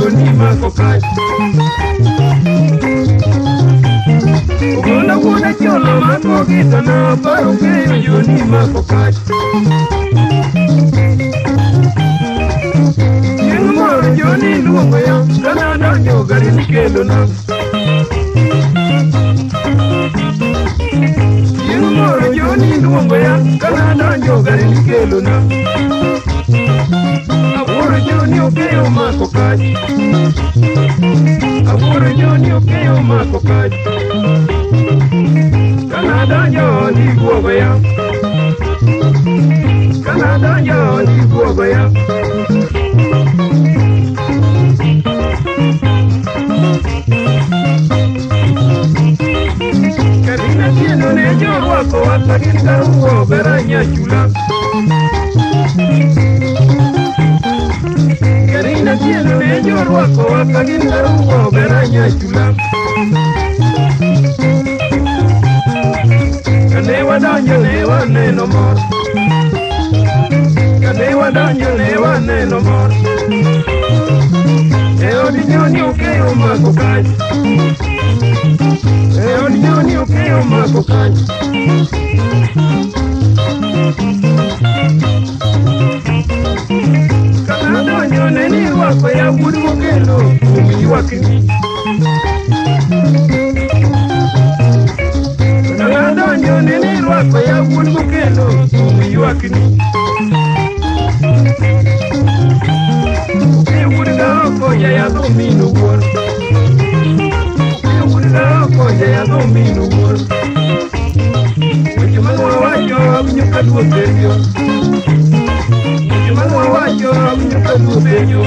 Joni mako kach. Ogona wuoda cholo mako gitana paro keyo Joni mako kach. Chieng' moro Joni luongo ya kana donjo gari nikelona. Chieng' moro Joni luongo ya kana donjo gari nikelona. Awuoro Joni okeyo mako kach. Awuoro Joni okeyo mako kach. Kana donjo ni guogo ya. Kana donjo ni guogo ya. Karina tieno ne jorwakowa ka gin garuwo bera nyachula. Karina tieno ne jorwakowa ka gin garuwo bera nyachula. Kane wadonjo ne waneno mor. Kane wadonjo ne waneno mor. E od Joni okeyo mako kach. E od Joni okeyo mako kach. Kata donjo ne ni rwako ya wuod mokelo kuom ywakni. Kata donjo ne ni rwako ya wuod mokelo kuom ywakni. Okeyo wuod ga oko ya yadho min owuor. Okeyo wuod ga oko ya yadho min owuor. Weche ma wawacho awinjo ka duo penjo. Weche ma wawacho awinjo ka duo penjo.